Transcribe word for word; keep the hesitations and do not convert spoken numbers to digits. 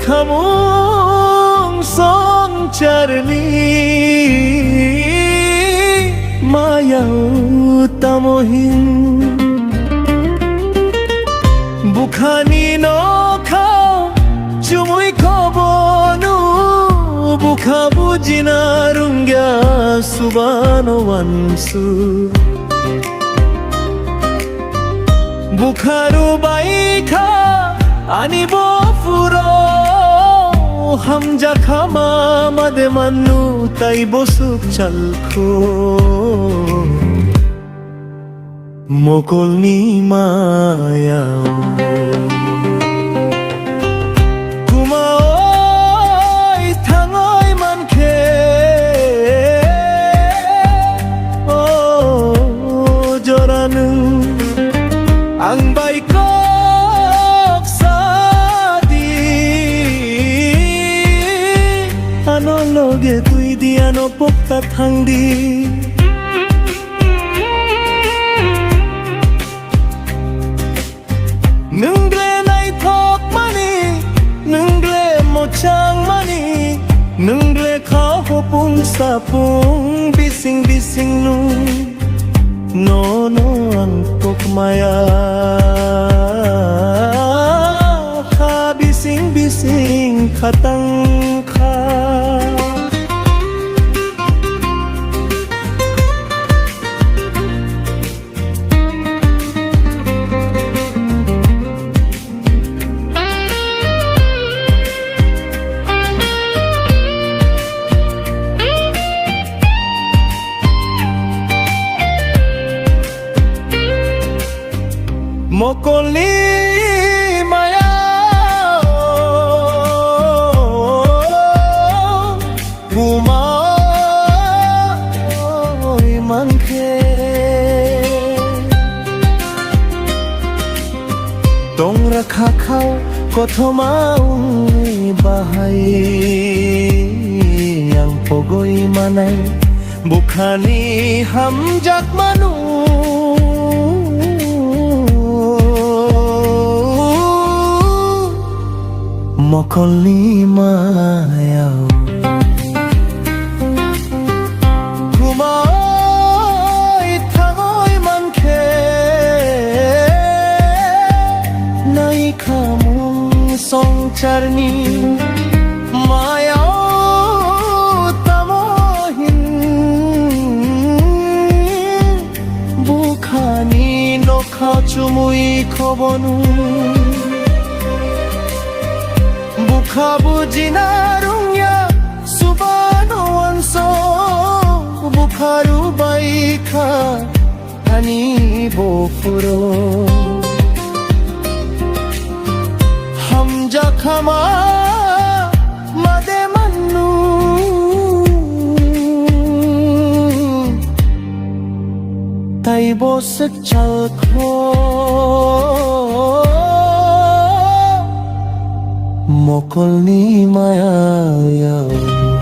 Khamung songcharni maya o tamo hin? Bukhani nokha chumui khobonu, bukha bujina rungya subano wansu. Bukharu baikha ani bofuro, hamjakha ma made mannu tai bosuk chalkho. Mokolni maya o. Kuma oi thangoi mankhe, o jora nwng ang bai kok sadi. Ano loge twi di, ano pokta thang di. Nwng ble naithok mani, nwng ble mochang mani, nwng ble kha hopung sapung bising bising nwng. Nono ang pok maya kha bising bising khatang kha. Mokolni maya o. Buma oi mankhe, tongra khakhao kothoma wngwi bahai ang pogoi manai bukhani hamjak manu. Mokolni maya o. Khumai thangoi mankhe, naikhamung songcharni maya o tamo hin. Bukhani nokha chumui khobonu. Bukha bujina rungya subano wanso. Bukharu baikha ani bofuro. Hamjakha ma made mannu. Taibo swk chalkho mokolni maya o.